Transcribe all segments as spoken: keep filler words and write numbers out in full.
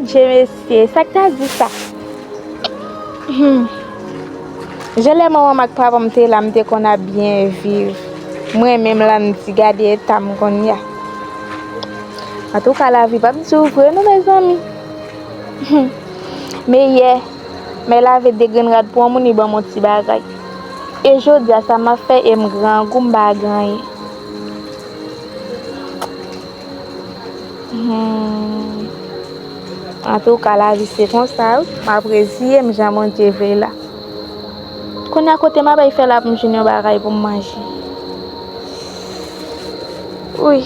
Dye mesye, sa k ta di sa? Hmm. Jan lè manman m ak papa m te la, m te konn ap byen viv. Mwen menm, Landy, gade eta m kounye a. Antouka, lavi p ap di w vre non, mezanmi. Hmm. Men yè, mè lave de grenn rad pou yon moun, li ban m yon ti bagay. E jodi a, sa m ap fè, e m grangou, m pa gen anyen. Hmm. Antouka, lavi se konsa, wi. M ap reziye m jan Bondye vle la. Kounye a, kote m ap al fè la pou m jwenn yon bagay pou m manje? Wi.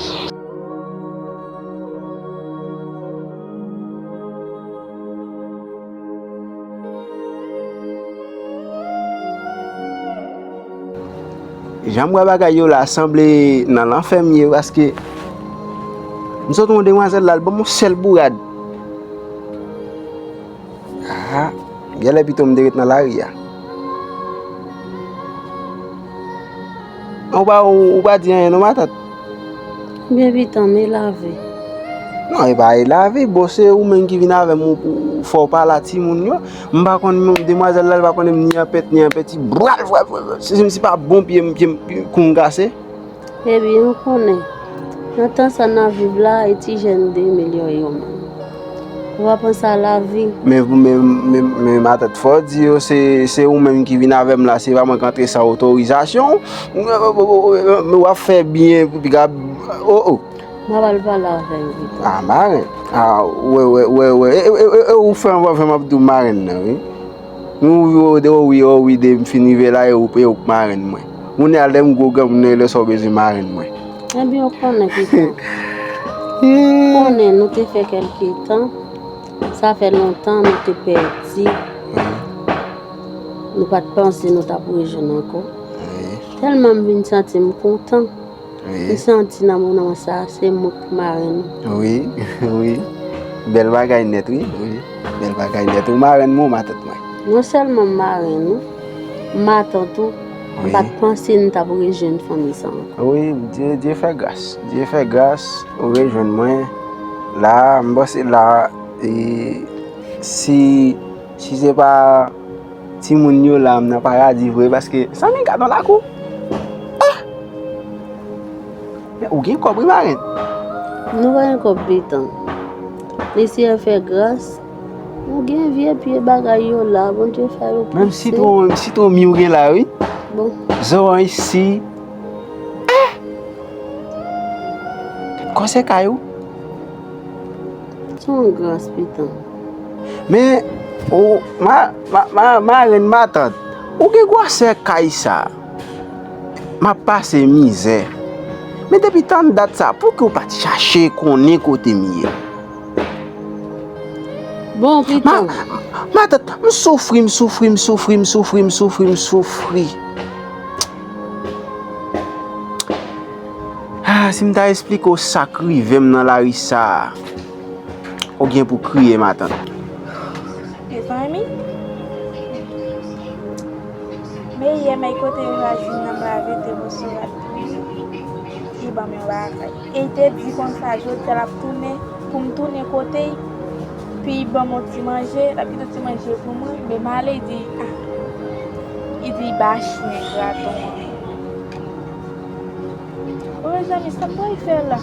Jan m wè bagay yo la, sanble nan lanfè m ye, paske m sot wè yon demwazèl la, l ban m yon sèl bourad. Ah, genlè pito m te ret nan lari a. Ou pa, ou, ou pa di anyen non, matant. Byen, pitan, m e lave. Non, e pa e lave, bon, se ou menm ki vin avè m, ou, ou fè w pale a timoun yo. M pa konn, menm demwazèl la, li pa konnen m ni an pèt, ni an pèti. Bral, vwè, vwè, vwè. Si, si, si pa bon pye m, pye m, pye m koun kase. Baby, ou konnen, nan tan sa n ap viv la, e ti jèn de milyon yo menm. Ou pa panse a lavi. Men, men, men, men matant, fò w di yo, se, se ou menm ki vin avè m la, se pa mwen k antre san otorizasyon. W ap fè byen, piga, oh, oh. M ap al pale avè l, Vito. Ah, marenn. Ah, wè, wè, wè, wè. E, e, e, e, ou fè anvan fè m ap di w marenn nan, wi. Wi, wi, o, o, wi, o, wi, de m fin rive la, e ou, e ou k marenn mwen. Moun al lè m gwo granmoun nan, e lè sa w bezwen marenn mwen. Ebyen, ou konnen ki tan. Konnen nou te fè kèlke tan. Sa fè lontan nou te pèdi. Wi. Nou pa t panse nou t ap rejwenn ankò. Wi. Tèlman m vin santi m kontan. Wi. M santi nan moman sa, se mwen k marenn ou. Wi, wi. Bèl bagay nèt, wi, wi. Bèl bagay nèt. Ou marenn mwen, ou matant mwen. Non sèlman m marenn ou, m matant ou, m pa t panse n t ap rejwenn fanmi sa ankò. Wi, Dye, Dye fè gras. Dye fè gras, ou rejwenn mwen. La, m panse la, e, si, si se pa timoun yo la, m nan paradi vre, paske, zanmi, gad yon lakou. Ah! Men ou gen kòb, wi, marenn. Nou pa gen kòb, pitan. Lesyèl fè gras. Nou gen vye pye bagay yo la, Bondye fè yo pouse. Menm sitwon, sitwon mi ou gen la, wi. Bon. Zoranj si. Ah! Gad gwosè kay ou. Se yon gras, pitan. Men, ou, ma, ma, ma, marenn, matant, ou gen gwosè kay sa. M ap pase mizè. Men depi tann dat sa, pouki w pa t chache konnen kote m ye? Bon, pitan. Ma, matant, m soufri, m soufri, m soufri, m soufri, m soufri, m soufri. Ah, si m ta esplike w sa k rive m nan lari sa a, ou gen pou kriye, matant. Mezanmi, men yè, men kote yo chwazi nan m lave de moso rad pou li. Li ban m yon bagay. E li te di konsa, jodi a l ap tounen, pou m tounen kote l, pou l ban m yon ti manje, l ap kite yon ti manje pou mwen, men m ale, li di, ah, li di, ba chen graton an. O mezanmi, sa m pral fè la?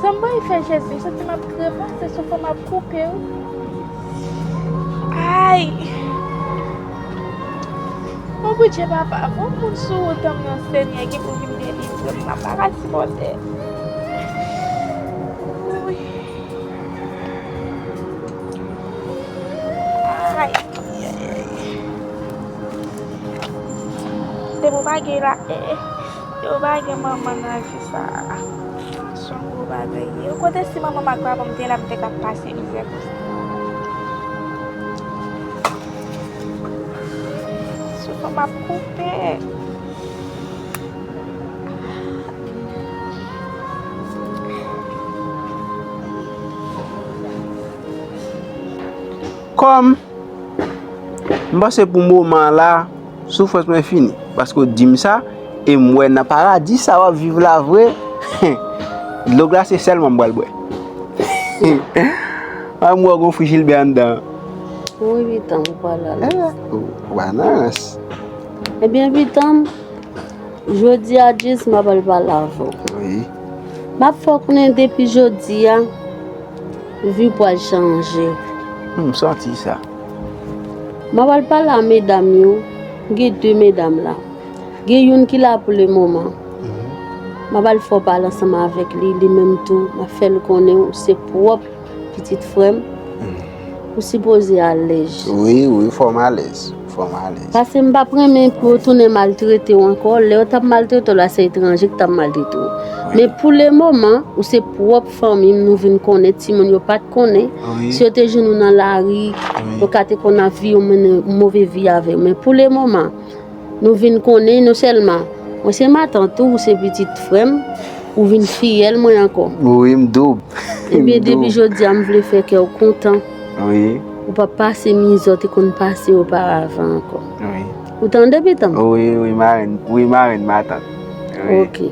Sa m pral fè, Jezi? M santi m ap krepe, se soufri m ap koupe, wi. Ay! O Bondye papa, fò moun sou wout an non, Senyè, ki pou vin delivre m, m pa ka sipòte. Ay, ay, ay, ay. Depi w pa gen la, eh, eh, depi w pa gen manman nan vi sa a, se yon gwo bagay li ye. Kote si manman m ak papa m te la, m te ka pase mizè konsa. Soufri m ap koupe. Kòm m panse pou moman an la, soufrans mwen fini, paske w di m sa, e m wè nan paradi sa w ap viv la vre, dlo glase sèlman m pral bwè. Mwen wè w gon fri Jilbè anndan. Wi, pitanm, ou pral alèz. Eh, ou pa nan rans. Ebyen, pitanm, jodi a, Jis, m ap al pale avè w. Wi. M ap fè w konnen depi jodi a, vi w pral chanje. Hmm, m santi sa. M ap al pale a medam yo, gen de medam la. Gen youn ki la pou le moman. Mhm. M ap al fè w pale ansanm avèk li, li menm tou, m ap fè l konnen ou se pwòp pitit frè m. Mhm. Ou sipoze alèz. Wi, wi, fò m alèz. Fò m alèz. Paske m p ap renmen pou yo tounen maltrete w ankò. Lè yo t ap maltrete w la, se etranje ki t ap maltrete w. Wi. Men pou le moman, ou se pwòp fanmi m, nou vin konnen, timoun yo pa t konnen. Wi. Si yo te jwenn ou nan lari, wi, yo ka te konn ap viv yon move vi avè w. Men pou le moman, nou vin konnen non sèlman mwen se matant ou, ou se pitit frè m, ou vin fiyèl mwen ankò. Wi, m doub. Ebyen, depi jodi a, m vle fè kè w kontan. Wi. Ou p ap pase mizè w te konn pase oparavan ankò. Wi. Ou tande, pitanm? Wi, wi, marenn. Wi, marenn, matant. Wi. Ok.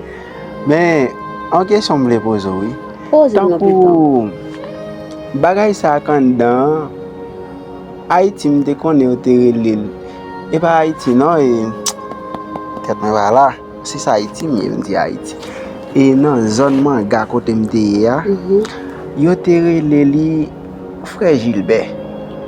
Men, yon kesyon m vle poze w, wi. Poze m non, pitanm. Tankou bagay sa k anndan an, Ayiti, m te konnen yo te rele l. E pa Ayiti, non, e, tèt mwen pa la. Se sa Ayiti m ye, m di Ayiti. E nan zòn Manga kote m te ye a, mhm, yo te rele li Frè Jilbè.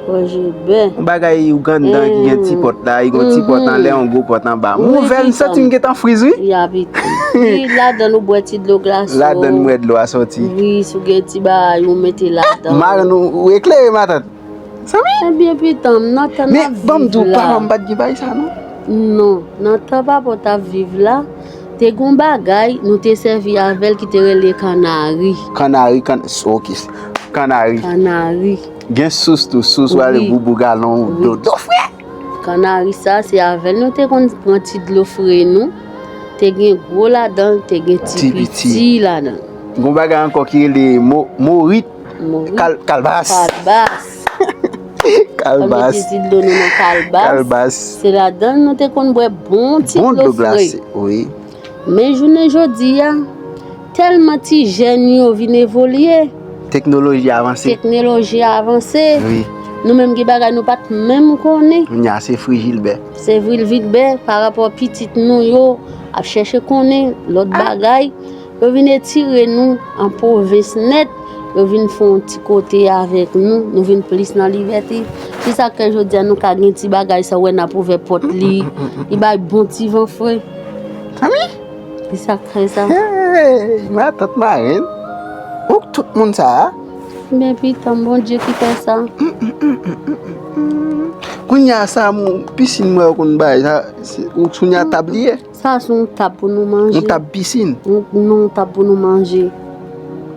Frè Jilbè. Yon bagay Ougandan ki gen ti pòt la, li gen yon ti pòt anlè, yon gwo pòt anba. M ouvè l, m santi m gentan friz, wi. Ya, pitanm. Wi, ladan l ou bwè ti dlo glase w. Ladan l m bwè dlo a soti. Wi, si w gen ti bagay ou mete ladan l. Marenn, ou, ou eklere, matant. Sa vre? Ebyen, pitanm, nan tan n ap viv la. Men, ban m di w, papa m pa t gen bagay sa, non. Non, nan tan papa w t ap viv la, te gon bagay, nou te sèvi avè l ki te rele kannari. Kannari, kann-, ok. Kannari. Kannari. Gen sous tou, sous, ou ale boubou galon, wi, dodo fre. Kannari sa, se avè l nou te konn pran ti dlo fre nou. Te gen gwo ladan l, te gen ti piti ladan l. Gon bagay ankò ki rele mo-, morit. Morit. Kal-, kalbas. Kalbas. Kalbas. Yo mete ti dlo nou nan kalbas. Kalbas. Se ladan l nou te konn bwè bon ti dlo fre. Bon dlo glase, wi. Men jounen jodi a, tèlman ti jèn yo vin evolye. Teknoloji avanse. Teknoloji avanse. Wi. Nou menm gen bagay nou pa t menm konnen. Kounye a se fri Jilbè. Se fri Jilbè, parapò pitit nou yo ap chèche konnen lòt bagay. Yo vin etire nou an pwovens nèt. Yo vin fè yon ti kote avèk nou. Nou vin plis nan libète. Se sa k fè jodi a nou ka gen ti bagay sa w wè n ap ouvè pòt li. Li bay bon ti van fre. Zanmi? Li sa k fè sa. Hey, matant marenn. Ou k tout moun sa a? Men pitanm, Bondye ki fè sa. Kounye a sa, m, pisin mwen yo konn bay, sa, se, ou kounye a tab li ye? Sa se yon tab pou nou manje. Yon tab pisin? Yon, non, yon tab pou nou manje.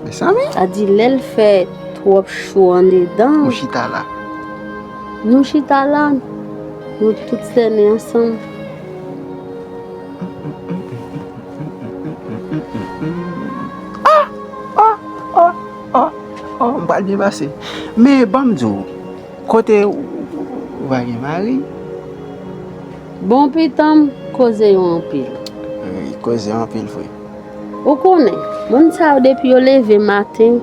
Mezanmi. Sa di lè l fè twòp cho andedan. Ou chita la. Nou chita la, nou tout sène ansanm. Ah! Ah! Ah! Ah! Oh, m pral byen pase. Men ban m di w, kote ou, ou, ou pa gen mari? Bon, pitanm, koze yo anpil. Wi, koze yo anpil vre. Ou konnen, moun sa yo depi yo leve maten,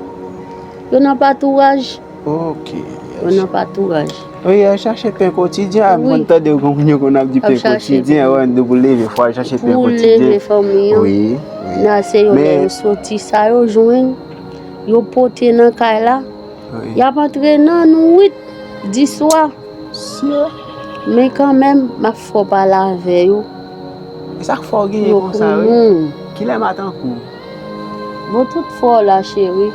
yo nan patouraj. Ok. Yo nan patouraj. Wi, y ap chache pen kotidyen, a, mwen tande yo konn, yo konn ap di pen kotidyen, wi, depi w leve, fò al chache pen kotidyen. Pou leve fanmi an. Wi, wi. Nan se yo lè yo soti, sa yo jwenn, yo pote nan kay la. Wi. Y ap antre nan nwit, diswa. Sye. Men kanmenm, m ap fè w pale avè yo. E sa k fè w genyen konsa, wi? Yo konnen. Kilè m a tankou? Bon, tout fè w la, cheri.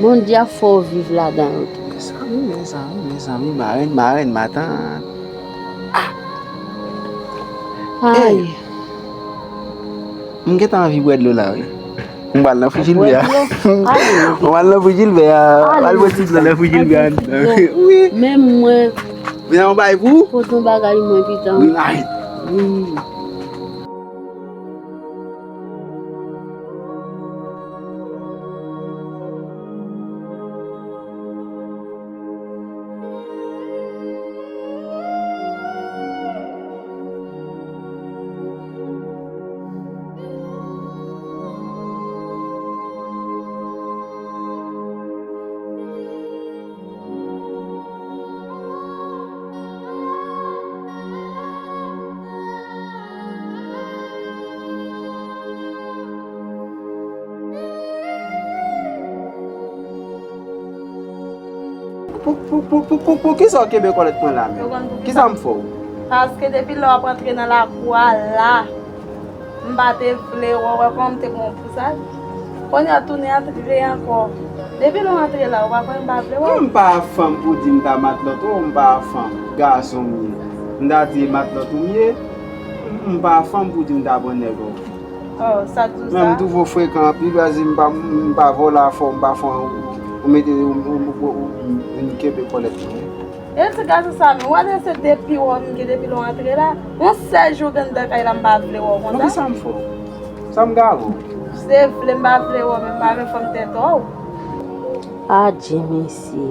Bondye ap fè w viv ladan yo tou. Mezanmi, mezanmi, mezanmi, marenn, marenn, matant. Ah! Ay. Ey. M gentan anvi bwè dlo la, wi. M pral nan frijidè a. Bwè dlo? Ale. M pral nan frijidè a. Ale. M pral bwè ti dlo nan frijidè a. Al bwè ti dlo. Wi. Men mwen. Men yon bagay pou ou? Pote yon bagay mwen pita. Wi, ay. Wi. Pou, pou, pou, pou, pou, pou kisa w kenbe kòlèt mwen la menm? Ou konn pou kisa? Kisa m fè w? Paske depi lè w ap antre nan lakou a la, m pa te vle wè w, wè kòman m te gen yon pousaj. Kounye a tounen antre ankò. Depi lè w antre la, ou pa kwè m pa vle wè w? M pa fanm pou di m ta matlòt ou, m pa fanm. Gason m ye. M ta di e matlòt ou m ye. M, m pa fanm pou di m ta pran nèg ou. Oh, sa k di w sa? Men m twouve w frekan anpil, paske m pa, m pa vòlò afè w, m pa fè w, ou mete, ou, ou, ou, ou, ou kenbe kòlèt mwen. E ti gason sa menm, w ap rete depi w menm ke depi lè w antre la, yon sèl jou gen anndan kay la m pa vle wè w konsa. Bon, kisa m fè w? Sa m gave w? Se vle m pa vle wè w, men m pa vle fanm tèt ou. Adje mesye.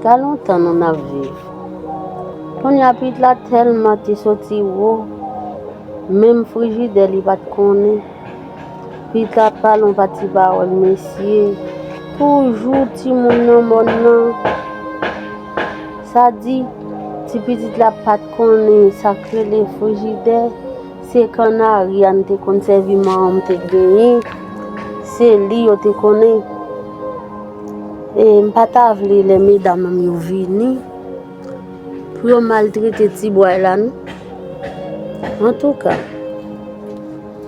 Ka lontan nou n ap viv. Kounye a pitit la tèlman te soti wo, menm frijidè li pa t konnen. Pitit la pale yon pa ti pawòl, mesye. Toujou timoun nan mòn nan. Sa di, ti pitit la pa t konnen sa k rele frijidè. Se kannari a n te konn sèvi manman m te genyen. Se li yo te konnen. E m pa ta vle lè medam nan yo vini pou yo maltrete ti bway la non. Antouka,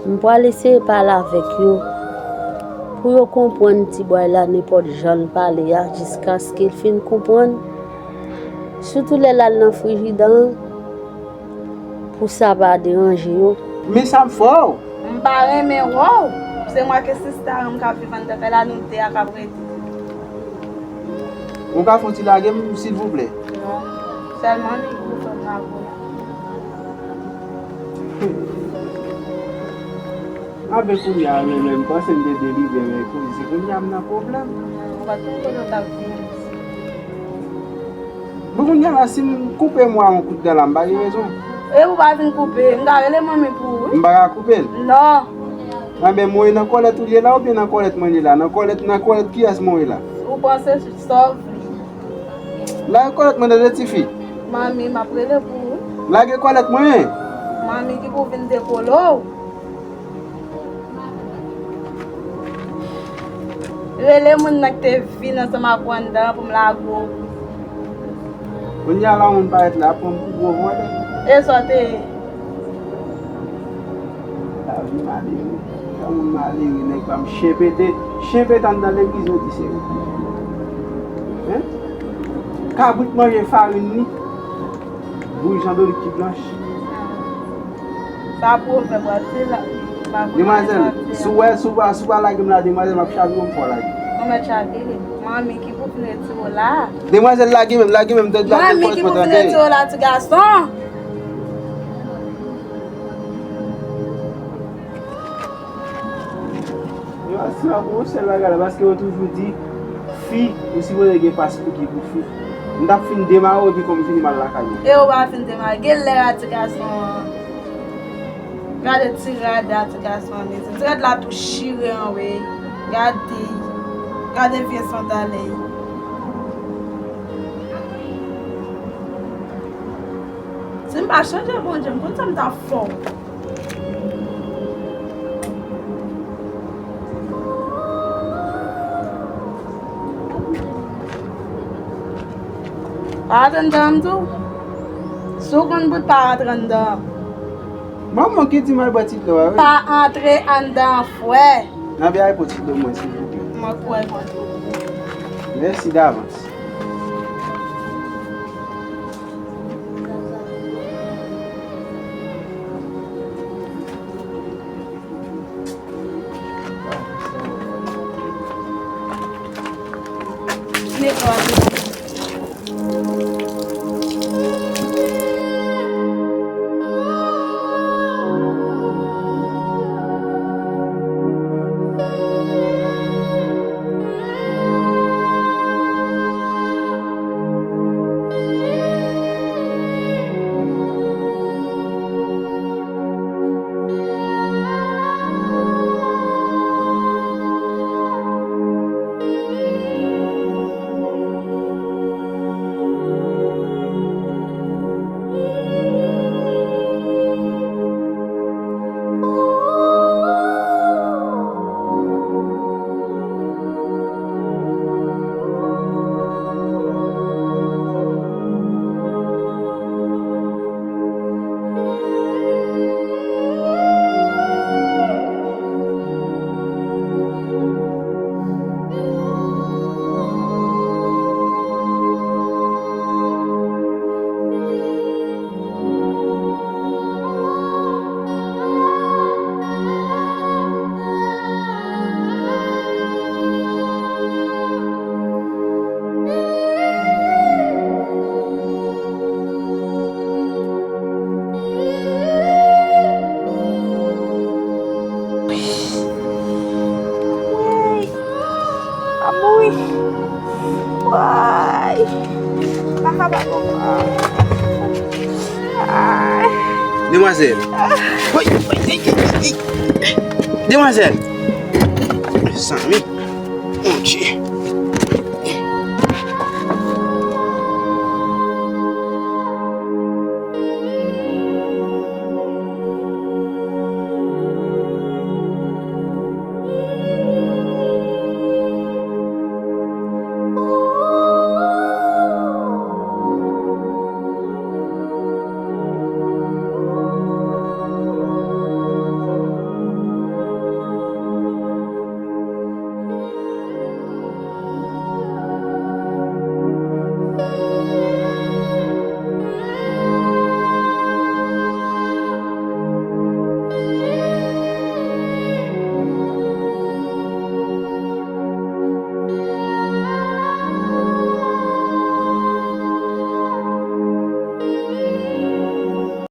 m pral eseye pale avèk yo pou yo konprann ti bway la nenpòt jan l pale a jiskaske l fin konprann. Sitou lè l al nan frijidè an, pou sa pa deranje yo. Men sa m fè w? M pa renmen wè w. Se mwen ke sista an m k ap viv anndan kay la, nou de a k ap rete. Ou ka fè yon ti lage m, silvouplè? Non. Sèlman li pou fè m lage w la. Abe kounye a, men, men, m panse m te delivre, men kounye, se kounye a m nan pwoblèm. Ou pa t konn kote w t ap vin. Bon, kounye a la, si m koupe mwen a yon kout dan la, m pa gen rezon. E ou pa vin koupe, m ka rele manmi pou ou, wi. M pa ka koupe l? Non. Enben, mwen nan kòlèt ou ye la, oubyen nan kòlèt mwen ye la? Nan kòlèt, nan kòlèt kiyès mwen ye la? Ou panse sa w vle. Lage kòlèt mwen tande tifi. Manmi, m ap rele pou ou. Lage kòlèt mwen. Manmi ki pou vin dekole w. Rele moun nan ki te vin ansanm ak ou anndan an pou m lage w. Kounye a la, yon moun parèt la, pran m pou gwo vòlè. E sa w te ye? Lavi malere. Yon moun malere, nèg pa m chen pete. Chen pete anndan legliz, yo di se ou. Hein? Kabrit manje farin li. Bouyi jan dolik ki blanch. Sa pwovèb w ap di la. Demwazèl, si w wè, si w pa, si w pa lage m la, demwazèl, m ap chavire w, m fè w lage. Ou mèt chavire. Manmi ki pou vin retire w la. Demwazèl, lage menm, lage menm, tande, lage kòlèt mwen tande. Manmi ki pou vin retire w la, ti gason. Yo, asira pou yon sèl bagay la, paske yo toujou di, fi, ou sipoze gen pas pou ki pou fi. M t ap fin demare w epi kòm m fini m al lakay mwen. E ou pa fin demare. Gen lè a ti gason an. Gade ti rad a ti gason an, mesye. Ti rad la tou chire anwe. Gade. Gade vye sandal li. Si m pa chanje, Bondye, m konn sa m t ap fè w. Pa rantre anndan an, m di w. Si w konn bout, pa rantre anndan an. Manman ki di m al bwè ti dlo a, wi. Pa antre anndan an, frè. Nan vye ay pou ti dlo mwen, silvouplè. Mwen kwè konn. Mèsi davans. Demwazèl. Woy, woy, ey, ey, ey, ey. Demwazèl. Mezanmi. Bondye.